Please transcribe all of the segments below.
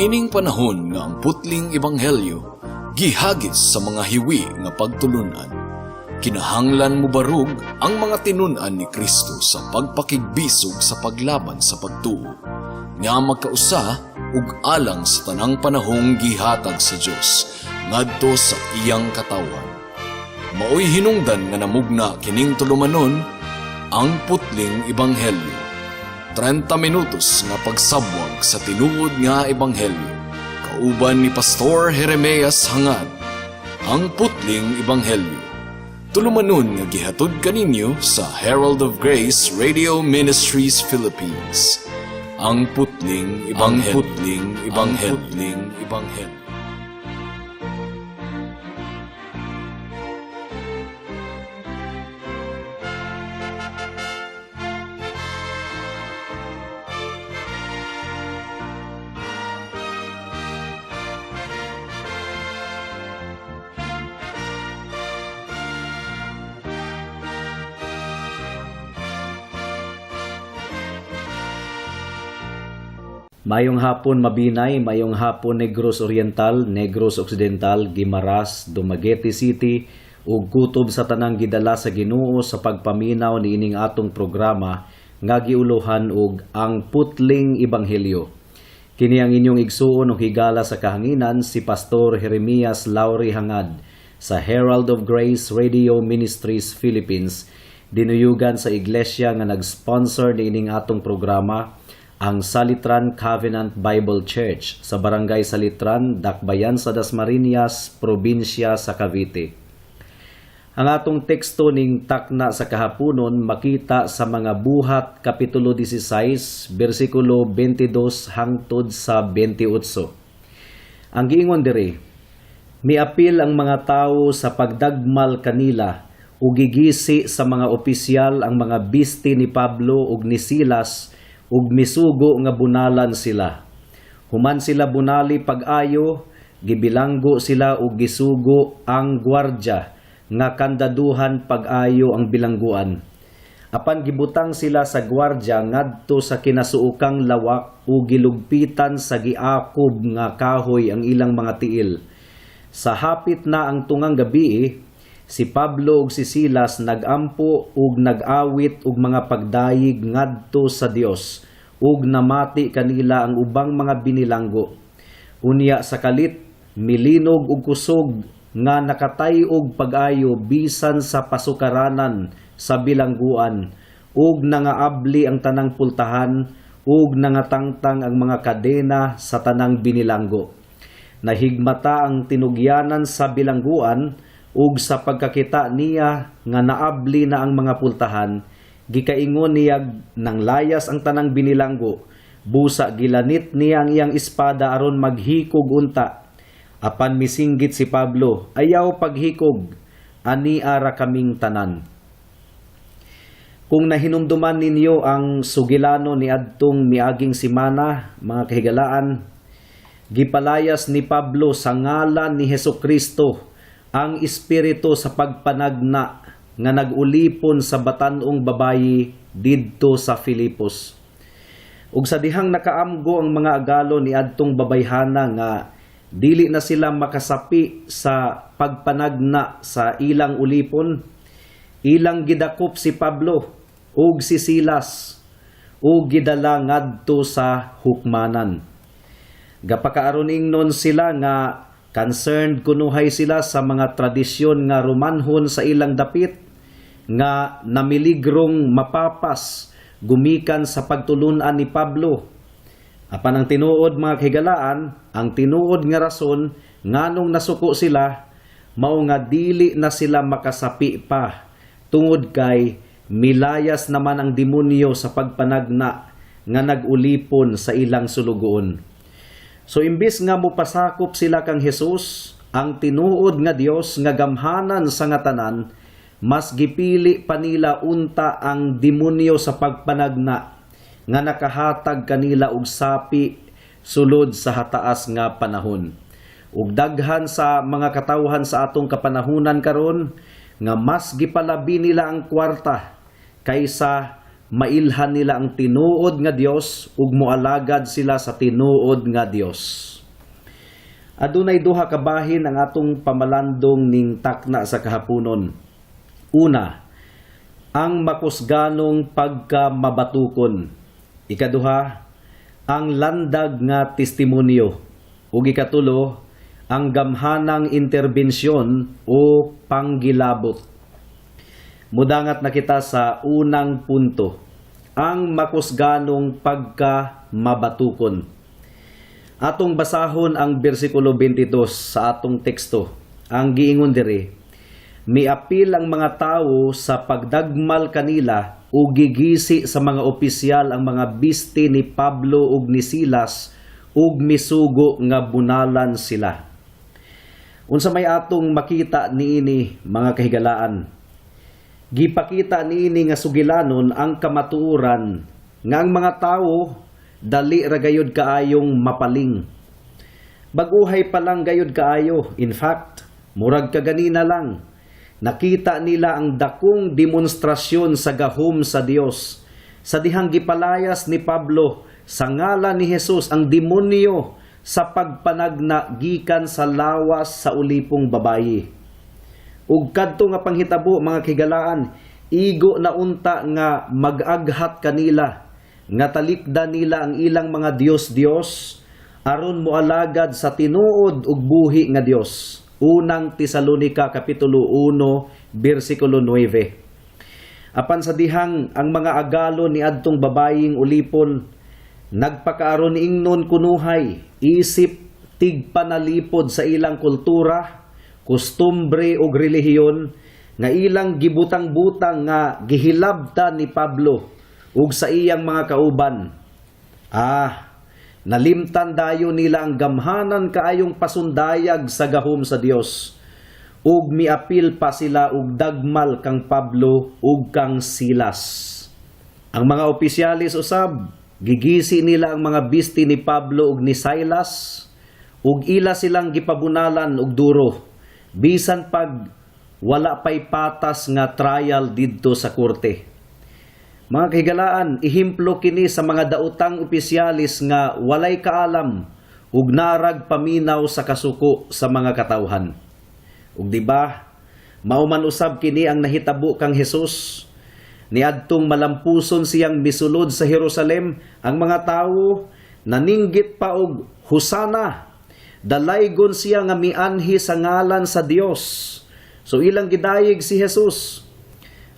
Niining panahon nga ang putling ebanghelyo gihagis sa mga hiwi nga pagtulunan, kinahanglan mobarog ang mga tinun-an ni Kristo sa pagpakigbisog sa paglaban sa pagtuo nga magkausa ug alang sa tanang panahong gihatag sa Dios ngadto sa iyang katawhan. Maoy hinungdan nga namugna kining tulumanon, Ang Putling Ebanghelyo. 30 minutos nga pagsabwag sa tinuod nga ebanghelyo. Kauban ni Pastor Jeremias Hangad. Ang Putling Ebanghelyo. Tulumanon nga gihatod kaninyo sa Herald of Grace Radio Ministries Philippines. Ang Putling Ebanghelyo. Ang Putling Ebanghelyo. Ang Putling Ebanghelyo. Mayong hapon, Mabinay, mayong hapon, Negros Oriental, Negros Occidental, Guimaras, Dumaguete City ug kutob sa tanang gidala sa Ginoo sa pagpaminaw niining atong programa nga giuluhan og Ang Putling Ebanghelyo. Kini ang inyong igsuon ug higala sa kahanginan, si Pastor Jeremias Lauri Hangad sa Herald of Grace Radio Ministries Philippines, dinuyugan sa iglesia nga nag-sponsor niining atong programa, ang Salitran Covenant Bible Church sa Barangay Salitran, Dakbayan sa Dasmariñas, probinsya sa Cavite. Ang atong teksto ning takna sa kahaponon makita sa Mga Buhat kapitulo 16 bersikulo 22 hangtod sa 28. Ang giingon diri, miapil ang mga tawo sa pagdagmal kanila ug gigisi sa mga opisyal ang mga bisti ni Pablo ug ni Silas ug misugo nga bunalan sila. Human sila bunali pag-ayo, gibilanggo sila ug gisugo ang gwardya nga kandaduhan pag-ayo ang bilangguan. Apan gibutang sila sa gwardya ngadto sa kinasuokang lawak ug gilugpitan sa giakob nga kahoy ang ilang mga tiil. Sa hapit na ang tungang gabi, si Pablo ug si Silas nagampo ug nag-awit og mga pagdayeg ngadto sa Dios ug namati kanila ang ubang mga binilanggo. Unya sa kalit milinog og kusog nga nakatay-og pag-ayo bisan sa pasukaranan sa bilangguan ug nangaabli ang tanang pultahan ug nangatangtang ang mga kadena sa tanang binilanggo. Nahigmata ang tinugyanan sa bilangguan ug sa pagkakita niya nga naabli na ang mga pultahan, gikaingon niya nang layas ang tanang binilanggo. Busa gilanit niya ang iyang espada aron maghikog unta. Apan misinggit si Pablo, "Ayaw paghikog, ani ara kaming tanan." Kung nahinumduman ninyo ang sugilano ni adtong miaging simana, mga kahigalaan, gipalayas ni Pablo sa ngalan ni Heso Kristo ang espiritu sa pagpanagna nga nag-ulipon sa batan-ong babayi didto sa Filipos. Ug sa dihang nakaamgo ang mga agalo ni adtong babayhana nga dili na sila makasapi sa pagpanagna sa ilang ulipon, ilang gidakop si Pablo ug si Silas ug gidala ngadto sa hukmanan. Gapakaaron ingnon sila nga concerned kunuhay sila sa mga tradisyon nga Romanhon sa ilang dapit nga namiligrong mapapas gumikan sa pagtulunan ni Pablo. Apan ang tinuod, mga kahigalaan, ang tinuod nga rason nganong nasuko sila mao nga dili na sila makasapi pa tungod kay milayas naman ang demonyo sa pagpanagna nga nag-ulipon sa ilang sulugoon. So imbis nga mopasakop sila kang Jesus, ang tinuod nga Dios nga gamhanan sa nga tanan, mas gipili pa nila unta ang demonyo sa pagpanagna nga nakahatag kanila og sapi sulod sa hataas nga panahon. Ug daghan sa mga katawhan sa atong kapanahunan karon nga mas gipalabi nila ang kwarta kaysa Mailhan nila ang tinuod nga Dios ug moalagad sila sa tinuod nga Dios. Adunay duha ka bahin ang atong pamalandong ning takna sa kahaponon. Una, ang makusganong pagkamabatukon. Ikaduha, ang landag nga testimonyo. Ug ikatulo, ang gamhanang interbensyon o panggilabot. Mudangat na kita sa unang punto, ang makusganong pagkamabatukon. Atong basahon ang bersikulo 22 sa atong teksto. Ang giingon diri, "Miapil ang mga tawo sa pagdagmal kanila ug gigisi sa mga opisyal ang mga bisti ni Pablo ug ni Silas ug misugo nga bunalan sila." Unsa may atong makita niini, mga kahigalaan? Gipakita niini nga sugilanon ang kamatuoran nga ang mga tawo dali ra gayud kaayong mapaling. Baguhay pa lang gayud kaayo. In fact, murag kaganina lang. Nakita nila ang dakong demonstrasyon sa gahom sa Dios. Sa dihang gipalayas ni Pablo sa ngalan ni Jesus ang demonyo sa pagpanagna gikan sa lawas sa ulipong babayi. Ug kadto nga panghitabo, mga kahigalaan, igo na unta nga mag-aghat kanila nga talikdan nila ang ilang mga Dios-Dios aron moalagad sa tinuod ug buhi nga Dios. Unang Tesalonika kapitulo 1 bersikulo 9. Apan sa dihang ang mga agalo ni adtong babayeng ulipon nagpakaaron ingnon kunuhay isip tigpanalipod sa ilang kultura, kustumbre ug relihiyon nga ilang gibutang-butang nga gihilabtan ni Pablo ug sa iyang mga kauban. Ah, nalimtan dayon nila ang gamhanan kaayong pasundayag sa gahom sa Dios. Ug miapil pa sila og dagmal kang Pablo ug kang Silas. Ang mga opisyalis usab, gigisi nila ang mga bisti ni Pablo ug ni Silas ug ila silang gipabunalan og duro bisan pag wala pay patas nga trial didto sa korte. Mga kahigalaan, ehemplo kini sa mga daotang opisyalis nga walay kaalam ug narag paminaw sa kasuko sa mga katawhan. Ug di ba, mao man usab kini ang nahitabo kang Jesus? Niadtong malampuson siyang misulod sa Jerusalem, ang mga tawo naninggit pa og "Hosana! Dalaygon siya nga mianhi sa ngalan sa Dios." So ilang gidayeg si Jesus.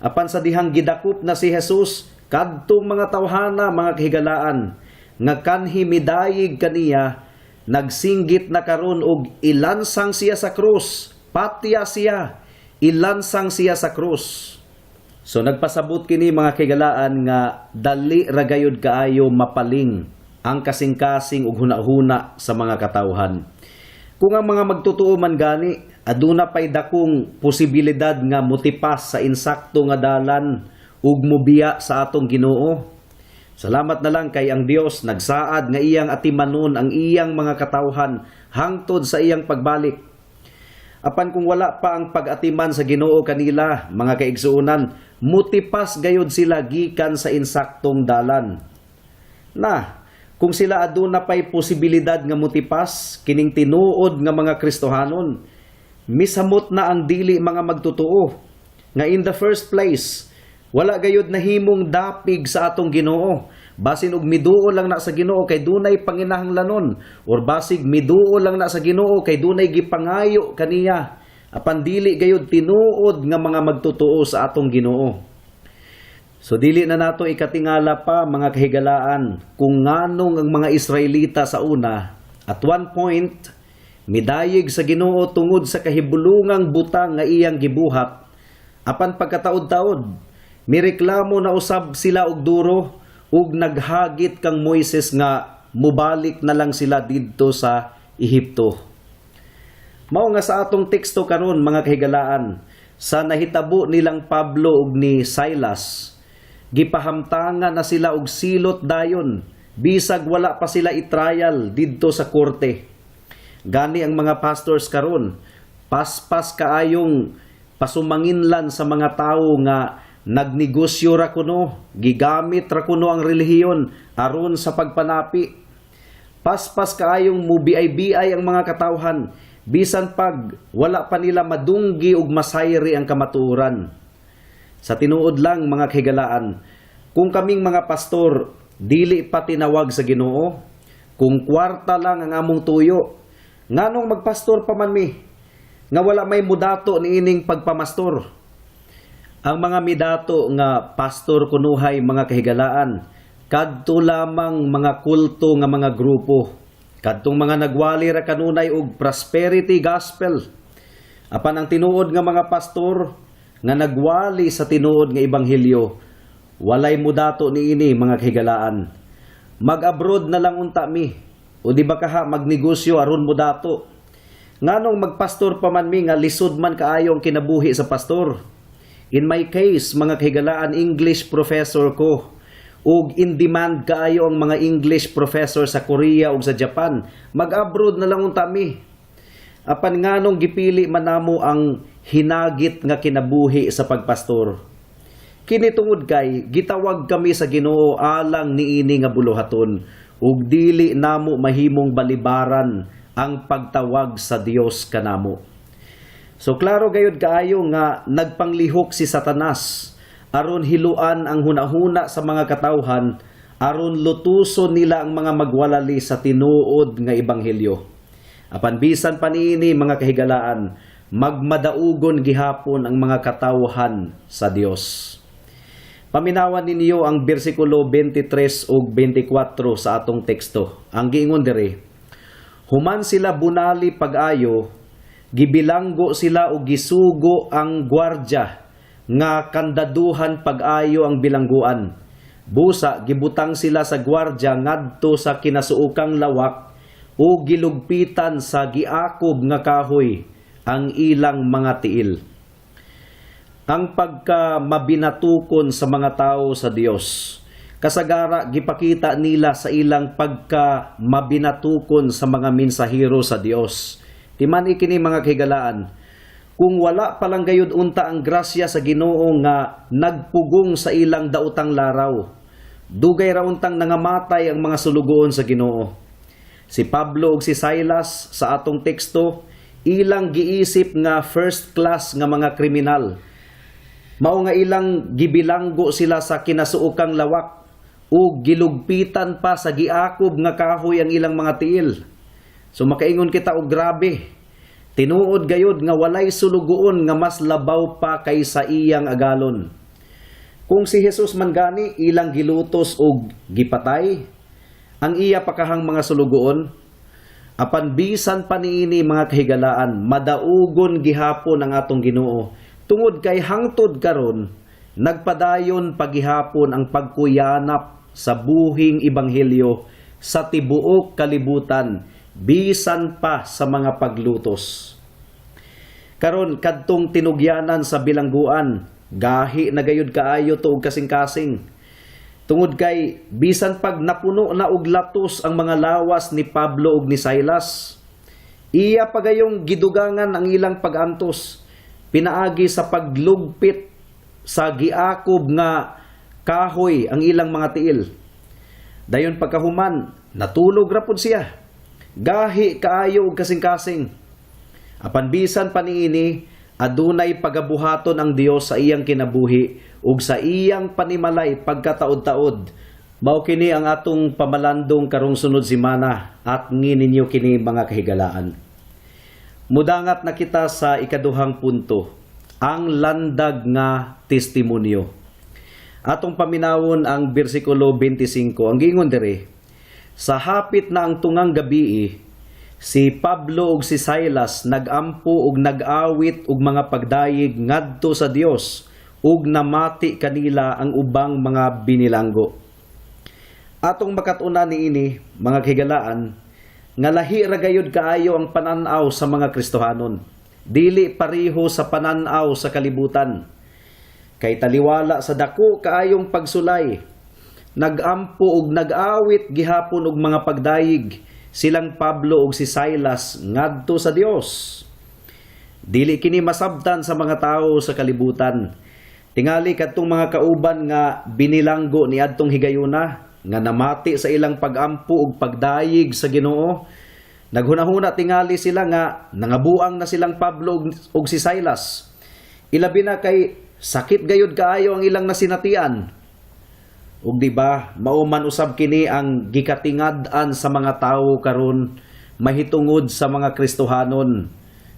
Apan sa dihang gidakop na si Jesus, kadtong mga tawhana, mga kahigalaan, nga kanhi midayeg kaniya, nagsinggit na karon og "Ilansang siya sa krus, patya siya, ilansang siya sa krus." So nagpasabot kini, mga kahigalaan, nga dali ra gayud kaayo mapaling ang kasing-kasing ug hunahuna sa mga katawhan. Kung ang mga magtotoo man gani, aduna pay dakong posibilidad nga motipas sa insakto nga dalan ug mobiya sa atong Ginoo. Salamat na lang kay ang Dios nagsaad nga iyang atimanon ang iyang mga katawhan hangtod sa iyang pagbalik. Apan kung wala pa ang pag-atiman sa Ginoo kanila, mga kaigsuonan, mutipas gayud sila gikan sa insaktong dalan. Na, kung sila aduna pay posibilidad nga mutipas kining tinuod nga mga Kristohanon, misamot na ang dili mga magtotoo nga in the first place wala gayud nahimong dapig sa atong Ginoo. Basin og miduol lang na sa Ginoo kay dunay panginahanglanon or basig miduol lang na sa Ginoo kay dunay gipangayo kaniya. Apan dili gayud tinuod nga mga magtotoo sa atong Ginoo. So dili na nato ikatingala pa, mga kahigalaan, kung nganong ang mga Israelita sa una at one point midayeg sa Ginoo tungod sa kahibulungang butang nga iyang gibuhat, apan pagkataod-taod mireklamo na usab sila og duro ug naghagit kang Moises nga mubalik na lang sila didto sa Ehipto. Mao nga sa atong teksto karon, mga kahigalaan, sa nahitabo nilang Pablo ug ni Silas, gipahamtangan na sila og silot dayon bisag wala pa sila i-trial didto sa korte. Gani ang mga pastors karon paspas kaayong pasumanginlan sa mga tawo nga Nagnegosyo ra kuno, gigamit ra kuno ang relihiyon aron sa pagpanapi. Paspas kaayong mubiay-biay ang mga katawhan bisan pag wala pa nila madunggi ug masayri ang kamatuoran. Sa tinuod lang, mga kahigalaan, kung kaming mga pastor dili pa tinawag sa Ginoo, kung kwarta lang ang among tuyo, nganong magpastor pa man mi nga wala may mudato niining pagpamastor? Ang mga midato nga pastor kunuhay, mga kahigalaan, kadto lamang mga kulto nga mga grupo, kadtong mga nagwali ra kanunay og prosperity gospel. Apan ang tinuod nga mga pastor nga nagwali sa tinuod nga ebanghelyo, walay mudato niini, mga kahigalaan. Mag-abroad na lang unta mi o di ba kaha magnegosyo aron mudato. Nganong magpastor pa man mi nga lisod man kaayo ang kinabuhi sa pastor? In my case, mga kahigalaan, English professor ko ug in demand kaayo ang mga English professor sa Korea ug sa Japan. Mag-abroad na lang unta mi. Apan nganong gipili man namo ang hinagit nga kinabuhi sa pagpastor? Kini tungod kay gitawag kami sa Ginoo alang niini nga buluhaton ug dili namo mahimong balibaran ang pagtawag sa Dios kanamo. So klaro gayud kaayo nga nagpanglihok si Satanas aron hiluan ang hunahuna sa mga katawhan aron lutuson nila ang mga magwalali sa tinuod nga ebanghelyo. Apan bisan pa niini, mga kahigalaan, magmadaugon gihapon ang mga katawhan sa Dios. Paminawan ninyo ang bersikulo 23 ug 24 sa atong teksto. Ang giingon diri, "Human sila bunali pag-ayo, gibilanggo sila og gisugo ang gwardya nga kandaduhan pag-ayo ang bilangguan. Busa gibutang sila sa gwardya ngadto sa kinasuokang lawak ug gilugpitan sa giakob nga kahoy ang ilang mga tiil." Ang pagka mabinatukon sa mga tao sa Dios, kasagara gipakita nila sa ilang pagka mabinatukon sa mga mensahero sa Dios. Timan kini, mga kahigalaan, kung wala pa lang gayud unta ang grasya sa Ginoo nga nagpugong sa ilang daotang laraw, dugay ra untang nangamatay ang mga sulugoon sa Ginoo. Si Pablo ug si Silas sa atong teksto, ilang giisip nga first class nga mga kriminal. Mao nga ilang gibilanggo sila sa kinasuokang lawak ug gilugpitan pa sa giakob nga kahoy ang ilang mga tiil. So makaingon kita og grabe. Tinuod gayud nga walay sulugoon nga mas labaw pa kaysa iyang agalon. Kung si Jesus man gani ilang gilutos og gipatay, ang iya pakahang mga sulugoon, apan bisan pa niini, mga kahigalaan, madaugon gihapon ang atong Ginoo tungod kay hangtod karon nagpadayon pagihapon ang pagkuyanap sa buhing ebanghelyo sa tibuok kalibutan bisan pa sa mga paglutos. Karon, kadtong tinugyanan sa bilangguan, gahi na gayud kaayo to og kasing-kasing. Tungod kay bisan pag napuno na og latos ang mga lawas ni Pablo ug ni Silas, iya pagayong gidugangan ang ilang pagantos pinaagi sa paglugpit sa giakob nga kahoy ang ilang mga tiil. Dayon pagkahuman, natulog ra pud siya. Gahi kaayo og kasing-kasing. Apan bisan pa niini, adunay pagabuhaton ang Dios sa iyang kinabuhi ug sa iyang panimalay pagkataod-taod. Mao kini ang atong pamalandong karong sunod semana at ninyo kini, mga kahigalaan. Mudangat na kita sa ikaduhang punto, ang landag nga testimonyo. Atong paminawon ang bersikulo 25. Ang giingon diri, "Sa hapit na ang tungang gabii, si Pablo ug si Silas nagampo ug nag-awit og mga pagdayeg ngadto sa Dios ug namati kanila ang ubang mga binilanggo." Atong makat-unan niini, mga kahigalaan, nga lahi ra gayud kaayo ang panan-aw sa mga Kristohanon. Dili pareho sa panan-aw sa kalibutan. Kay taliwala sa dako kaayong pagsulay, nagampo og nag-awit gihapon og mga pagdayeg silang Pablo ug si Silas ngadto sa Dios. Dili kini masabtan sa mga tao sa kalibutan. Tingali kadtong mga kauban nga binilanggo ni adtong higayuna nga namati sa ilang pagampo ug pagdayig sa Ginoo. Naghunahuna tingali sila nga nangabuang na silang Pablo ug si Silas. Ilabi na kay sakit gayud kaayo ang ilang nasinatian. Ug di ba, mao man usab kini ang gikatingad-an sa mga tawo karon mahitungod sa mga Kristohanon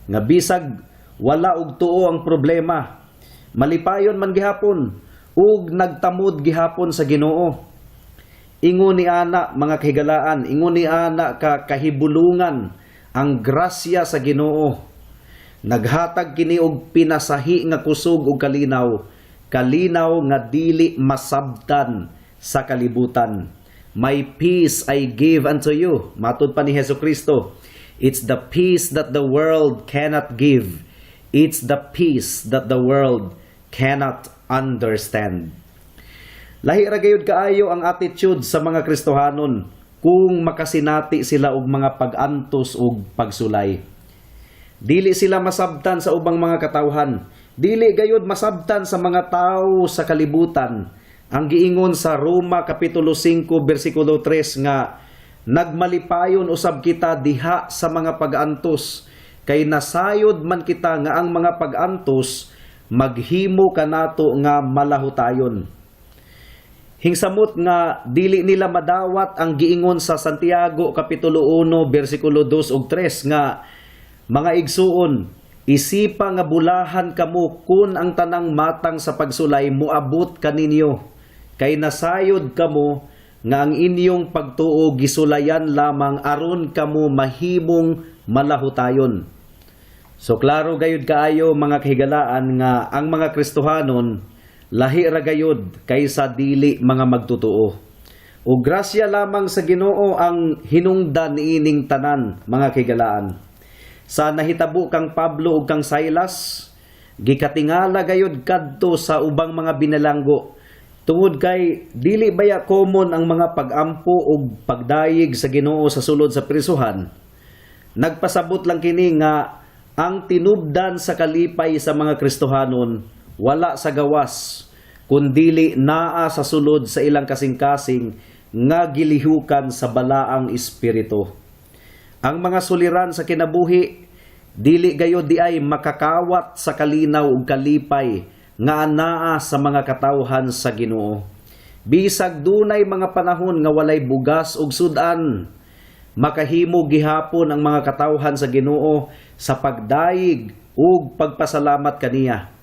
nga bisag wala og tuo ang problema, malipayon man gihapon ug nagtamod gihapon sa Ginoo. Ingon ni ana, mga kahigalaan, ingon ni ana ka kahibulungan ang grasya sa Ginoo. Naghatag kini og pinasahi nga kusog ug kalinaw, kalinaw nga dili masabtan sa kalibutan. "My peace I give unto you." Matud pa ni Hesus Kristo. It's the peace that the world cannot give. It's the peace that the world cannot understand. Lahi ra gayud kaayo ang attitude sa mga Kristohanon kung makasinati sila og mga pag-antos ug pagsulay. Dili sila masabtan sa ubang mga katawhan. Dili gayud masabtan sa mga tawo sa kalibutan. Ang giingon sa Roma kapitulo 5 bersikulo 3 nga nagmalipayon usab kita diha sa mga pag-antos kay nasayod man kita nga ang mga pag-antos maghimo kanato nga malahutayon. Hingsamot nga dili nila madawat ang giingon sa Santiago kapitulo 1 bersikulo 2 ug 3 nga, "Mga igsuon, isipa nga bulahan kamo kun ang tanang matang sa pagsulay moabot kaninyo, kay nasayod kamo nga ang inyong pagtuo gisulayan lamang aron kamo mahimong malahutayon." So klaro gayud kaayo, mga kahigalaan, nga ang mga Kristohanon lahi ra gayud kaysa dili mga magtotoo. O grasya lamang sa Ginoo ang hinungdan niining tanan, mga kahigalaan. Sa nahitabo kang Pablo ug kang Silas, gikatingala gayud kadto sa ubang mga binalanggo. Tungod kay dili baya common ang mga pag-ampo ug pagdayig sa Ginoo sa sulod sa prisuhan. Nagpasabot lang kini nga ang tinubdan sa kalipay sa mga Kristohanon wala sa gawas kundili naa sa sulod sa ilang kasing-kasing nga gilihukan sa Balaang Espiritu. Ang mga suliran sa kinabuhi dili gayod di ay makakawat sa kalinaw ug kalipay nga anaa sa mga katawhan sa Ginoo. Bisag dunay mga panahon nga walay bugas ug sudan, makahimo gihapon ang mga katawhan sa Ginoo sa pagdayig ug pagpasalamat kaniya.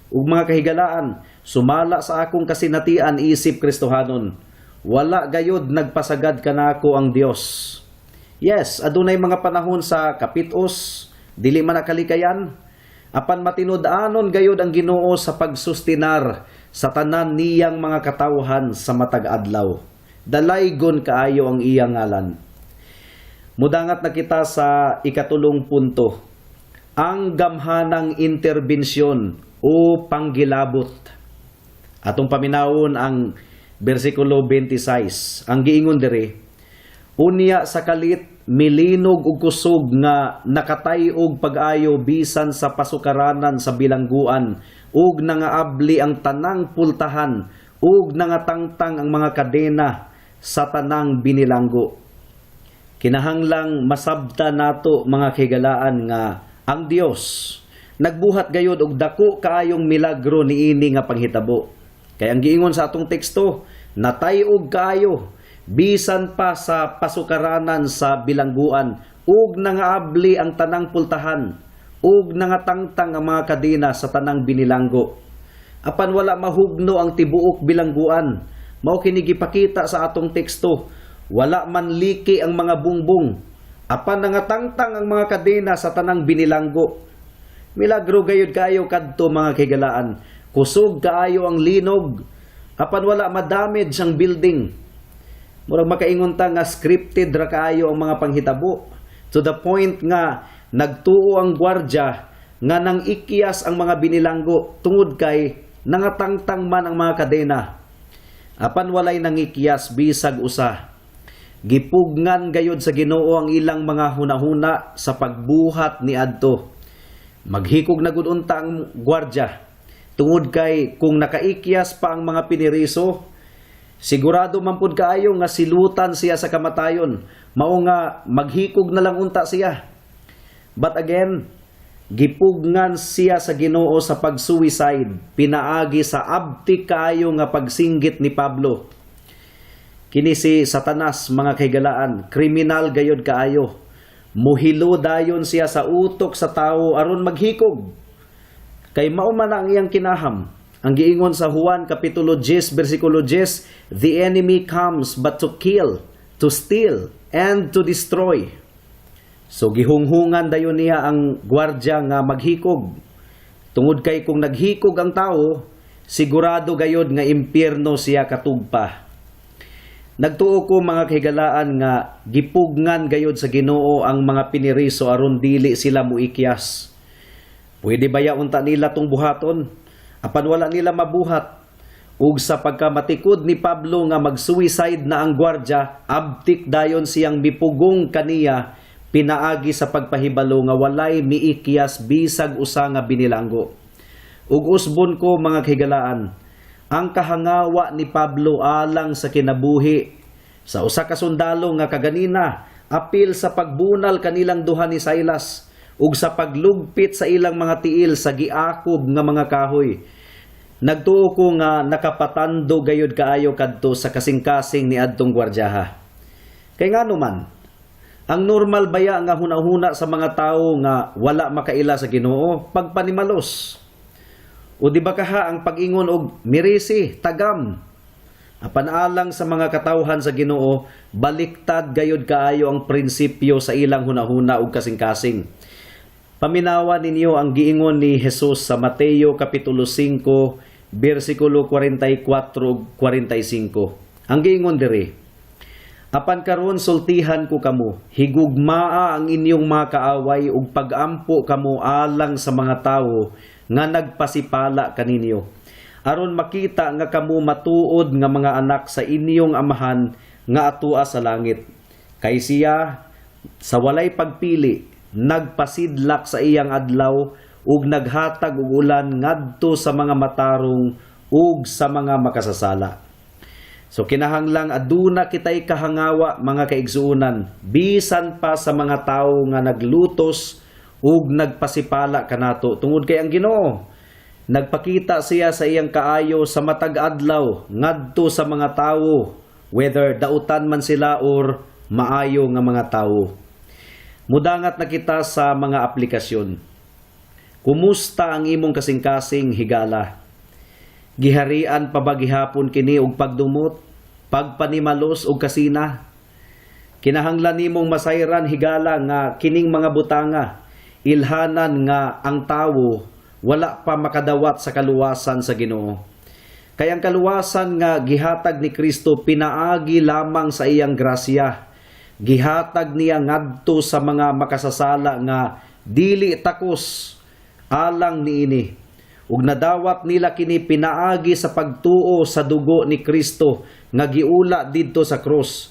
Ug mga kahigalaan, sumala sa akong kasinatian isip Kristohanon, wala gayod nagpasagad kanako ang Dios. Yes, adunay mga panahon sa kapitos, dili man nakalikayan, apan matinud-anon gayod ang Ginoo sa pagsustinar sa tanan niyang mga katawhan sa matag adlaw. Dalaygon kaayo ang iyang ngalan. Mudangat na kita sa ikatulong punto. Ang gamhanang interbensyon o panggilabot. Atong paminawon ang bersikulo 26. Ang giingon diri, "Unya sa kalit milinog og kusog nga nakatay-og pag-ayo bisan sa pasukaranan sa bilangguan, ug nangaabli ang tanang pultahan ug nangatangtang ang mga kadena sa tanang binilanggo." Kinahanglang masabta nato, mga kahigalaan, nga ang Dios nagbuhat gayod og dako kaayong milagro niini nga panghitabo. Kay ang giingon sa atong teksto, natay-og kaayo bisan pa sa pasukaranan sa bilangguan ug nangaabli ang tanang pultahan ug nangatangtang ang mga kadena sa tanang binilanggo. Apan wala mahugno ang tibuok bilangguan. Mao kini gipakita sa atong teksto. Wala man liki ang mga bungbong. Apan nangatangtang ang mga kadena sa tanang binilanggo. Milagro gayud kaayo kadto, mga kahigalaan. Kusog kaayo ang linog. Apan wala madamage ang building. Murag makaingon ta nga scripted ra kaayo ang mga panghitabo. To the point nga nagtuo ang gwardya nga nang ikyas ang mga binilanggo tungod kay nangatangtang man ang mga kadena. Apan walay nangikyas bisag usa. Gipugngan gayod sa Ginoo ang ilang mga hunahuna sa pagbuhat ni adto. Maghikog na gud unta ang gwardya. Tungod kay kung nakaikyas pa ang mga piniriso, sigurado man pud kaayo nga silutan siya sa kamatayon. Mao nga maghikog na lang unta siya. But again, gipugngan siya sa Ginoo sa pag-suicide pinaagi sa abtik kaayo nga pagsinggit ni Pablo. Kini si Satanas, mga kahigalaan, kriminal gayod kaayo. Muhilo dayon siya sa utok sa tawo aron maghikog. Kay mao man ang iyang kinaham. Ang giingon sa Juan kapitulo 10 bersikulo 10, "The enemy comes but to kill, to steal, and to destroy." So gihunghungan dayon niya ang gwardya nga maghikog. Tungod kay kung naghikog ang tao, sigurado gayod nga impyerno siya katugpa. Nagtuo ko, mga kahigalaan, nga gipugngan gayod sa Ginoo ang mga piniriso aron dili sila muikyas. Pwede ba ya unta nila tong buhaton? Apan wala nila mabuhat. Ug sa pagkamatikod ni Pablo nga mag-suicide na ang gwardya, abtik dayon siyang mipugong kaniya pinaagi sa pagpahibalo nga walay miikyas bisag usa nga binilanggo. Ug usbon ko, mga kahigalaan, ang kahangawa ni Pablo alang sa kinabuhi sa usa ka sundalo nga kaganina apil sa pagbunal kanilang duha ni Silas ug sa paglugpit sa ilang mga tiil sa giakob nga mga kahoy. Nagtuo ko nga nakapatando gayod kaayo kadto sa kasing-kasing ni adtong gwardyaha. Kay ngano man, ang normal baya nga hunahuna sa mga tawo nga wala makaila sa Ginoo, pagpanimalos? O di ba kaha ang pag-ingon og mirisi, tagam? Apan alang sa mga katawhan sa Ginoo, baliktad gayod kaayo ang prinsipyo sa ilang hunahuna ug kasing-kasing. Paminawa ninyo ang giingon ni Jesus sa Mateo kapitulo 5 bersikulo 44 ug 45. Ang giingon diri, "Apan karon sultihan ko kamo, higugmaa ang inyong mga kaaway ug pagampo kamo alang sa mga tawo nga nagpasipala kaninyo. Aron makita nga kamo matuod nga mga anak sa inyong Amahan nga atua sa langit. Kay siya sa walay pagpili nagpasidlak sa iyang adlaw ug naghatag og ulan ngadto sa mga matarong ug sa mga makasasala." So kinahanglang aduna kitay kahangawa, mga kaigsuonan, bisan pa sa mga tawo nga naglutos ug nagpasipala kanato, tungod kay ang Ginoo nagpakita siya sa iyang kaayo sa matag adlaw ngadto sa mga tawo, whether dautan man sila or maayo nga mga tawo. Mudangat na kita sa mga aplikasyon. Kumusta ang imong kasing-kasing, higala? Giharian pa ba gihapon kini og pagdumot, pagpanimalos og kasina? Kinahanglan nimong masayran, higala, nga kining mga butanga ilhanan nga ang tawo wala pa makadawat sa kaluwasan sa Ginoo. Kay ang kaluwasan nga gihatag ni Kristo pinaagi lamang sa iyang grasya. Gihatag niya ngadto sa mga makasasala nga dili takos alang niini. Ug nadawat nila kini pinaagi sa pagtuo sa dugo ni Kristo nga giula didto sa krus.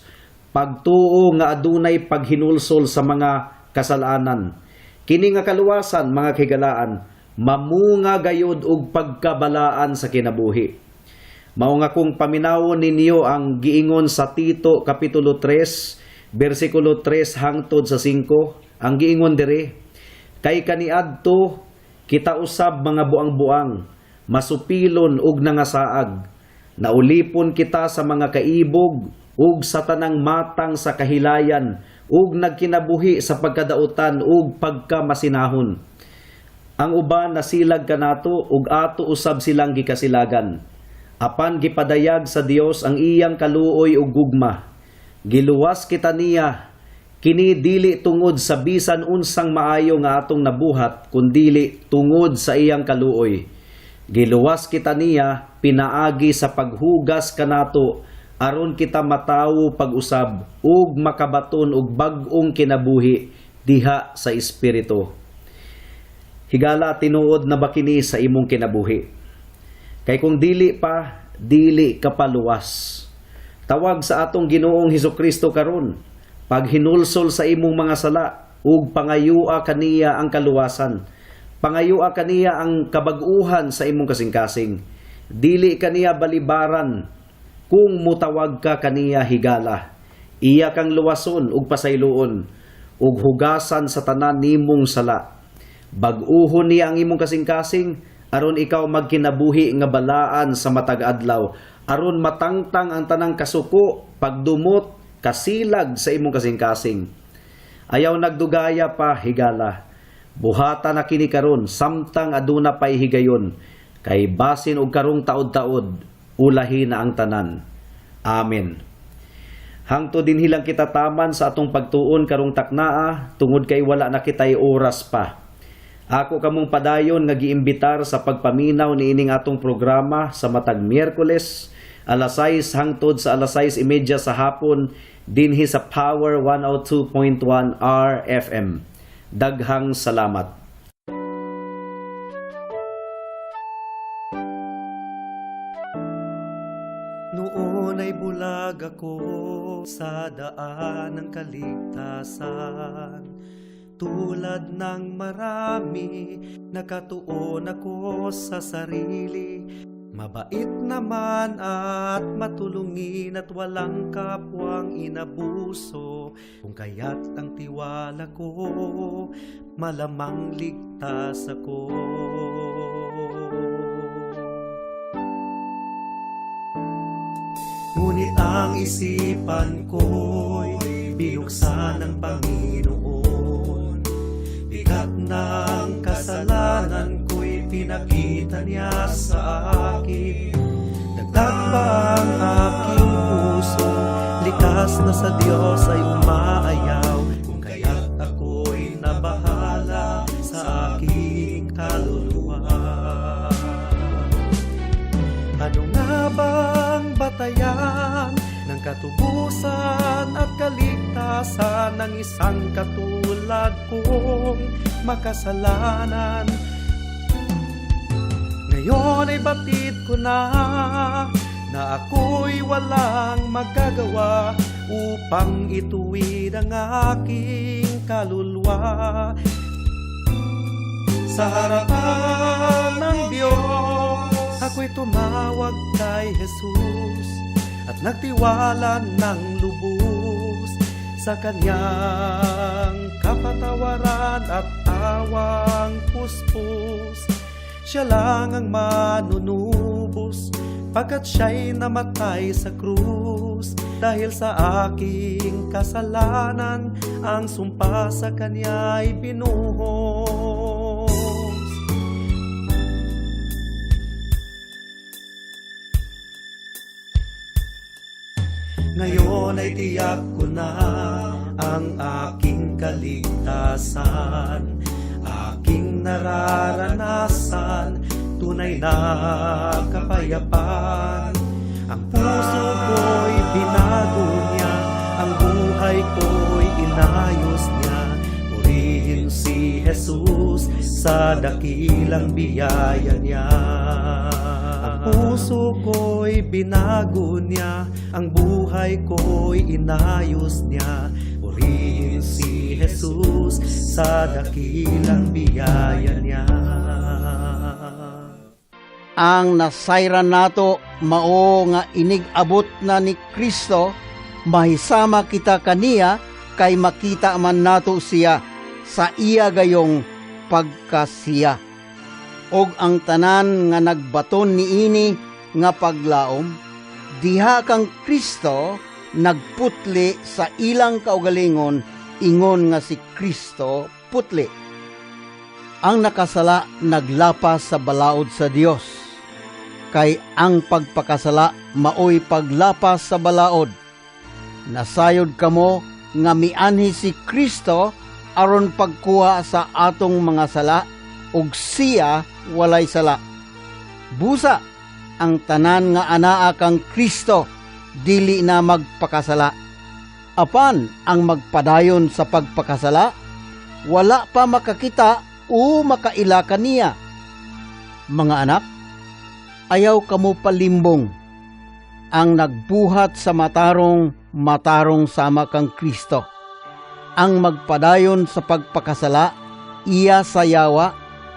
Pagtuo nga adunay paghinulsol sa mga kasalanan. Kini nga kaluwasan, mga kahigalaan, mamunga gayod og pagkabalaan sa kinabuhi. Mao nga kung paminawon ninyo ang giingon sa Tito kapitulo 3 bersikulo 3 hangtod sa 5, ang giingon diri, "Kay kaniadto kita usab mga buang-buang, masupilon ug nangasaag. Naulipon kita sa mga kaibog ug sa tanang matang sa kahilayan ug nagkinabuhi sa pagkadautan ug pagkamasinahon. Ang uban nasilag kanato ug ato usab silang gikasilagan. Apan gipadayag sa Dios ang iyang kaluoy ug gugma. Giluwas kita niya, kini dili tungod sa bisan unsang maayo nga atong nabuhat, kundili tungod sa iyang kaluoy. Giluwas kita niya pinaagi sa paghugas kanato aron kita matawo pag-usab ug makabaton og bag-ong kinabuhi diha sa espiritu." Higala, tinuod na ba kini sa imong kinabuhi? Kay kung dili pa, dili ka pa luwas. Tawag sa atong Ginoong Hesukristo karon, paghinulsol sa imong mga sala ug pangayua kaniya ang kaluwasan. Pangayua kaniya ang kabag-uhan sa imong kasing-kasing. Dili kaniya balibaran kung mutawag ka kaniya higala. Iya kang luwason ug pasayloon ug hugasan sa tanan nimong sala. Bag-uhon niya ang imong kasing-kasing aron ikaw magkinabuhi nga balaan sa matag adlaw, aron matangtang ang tanang kasuko, pagdumot, kasilag sa imong kasing-kasing. Ayaw nagdugaya pa, higala. Buhata na kini karon samtang aduna pay higayon, kay basin og karong taod-taod ulahi na ang tanan. Amen. Hangtod dinhi lang kita taman sa atong pagtuon karong taknaa, tungod kay wala na kitay oras pa. Ako kamong padayon nga giimbitar sa pagpaminaw niining atong programa sa matag Miyerkules alas 6 hangtod sa alas 6:30 sa hapon dinhi sa Power 102.1 RFM. Daghang salamat. Noon ay bulag ako sa daan ng kaligtasan. Tulad ng marami, nakatuon ako sa sarili. Mabait naman at matulungin at walang kapwang inabuso. Kung kaya't ang tiwala ko, malamang ligtas ako. Ngunit ang isipan ko'y binuksan ng Panginoon. Bigat ng kasalanan ko'y pinakita niya sa akin. Dagdag pa ang aking puso, likas na sa Diyos ay umaayaw. Kung kaya't ako'y nabahala sa aking kaluluwa. Ano nga bang batayan ng katubusan at kaligtasan ng isang katulad kong makasalanan? Ngayon ay batid ko na na ako'y walang magagawa upang ituwid ang aking kaluluwa. Sa harapan ng Diyos, ako'y tumawag kay Jesus at nagtiwala ng lubos sa kanyang kapatawaran at awang puspos. Siya lang ang manunubos, pagkat siya'y namatay sa krus. Dahil sa aking kasalanan, ang sumpa sa kanya'y binuhos. Ngayon ay tiyak ko na ang aking kaligtasan, aking nararanasan, tunay na kapayapaan. Ang puso ko'y binago niya, ang buhay ko'y inayos niya. Purihin si Jesus sa dakilang biyaya niya. Ang puso ko'y binago niya, ang buhay ko'y inayos niya. Purihin si Jesus sa dakilang biyaya niya. Ang nasayran nato mao nga inig-abot na ni Kristo, mahisama kita kaniya kay makita man nato siya sa iya gayong pagkasiya. Og ang tanan nga nagbaton niini nga paglaom, diha kang Kristo nagputli sa ilang kaugalingon, ingon nga si Kristo putli. Ang nakasala naglapas sa balaod sa Dios, kay ang pagpakasala maoy paglapas sa balaod. Nasayod kamo nga mianhi si Kristo aron pagkuha sa atong mga sala, ug siya walay sala. Busa ang tanan nga anaa kang Kristo dili na magpakasala. Apan ang magpadayon sa pagpakasala, wala pa makakita o makaila kaniya. Mga anak, ayaw kamo palimbong. Ang nagbuhat sa matarong, matarong sama kang Kristo. Ang magpadayon sa pagpakasala, iya sa yawa,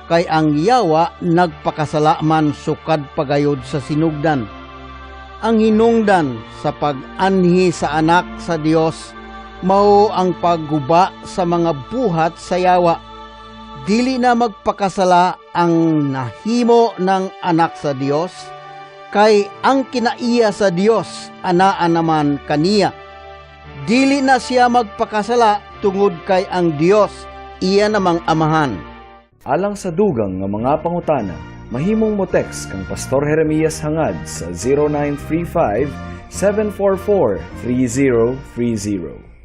Kay ang yawa nagpakasala man sukad pagayod sa sinugdan. Ang hinungdan sa pag-anhi sa Anak sa Dios mao ang pagguba sa mga buhat sa yawa. Dili na magpakasala ang nahimo ng Anak sa Dios, kay ang kinaiya sa Dios anaa naman kaniya. Dili na siya magpakasala tungod kay ang Dios iya namang amahan. Alang sa dugang nga mga pangutana, mahimong mo text kang Pastor Jeremias Hangad sa 0935 744 3030.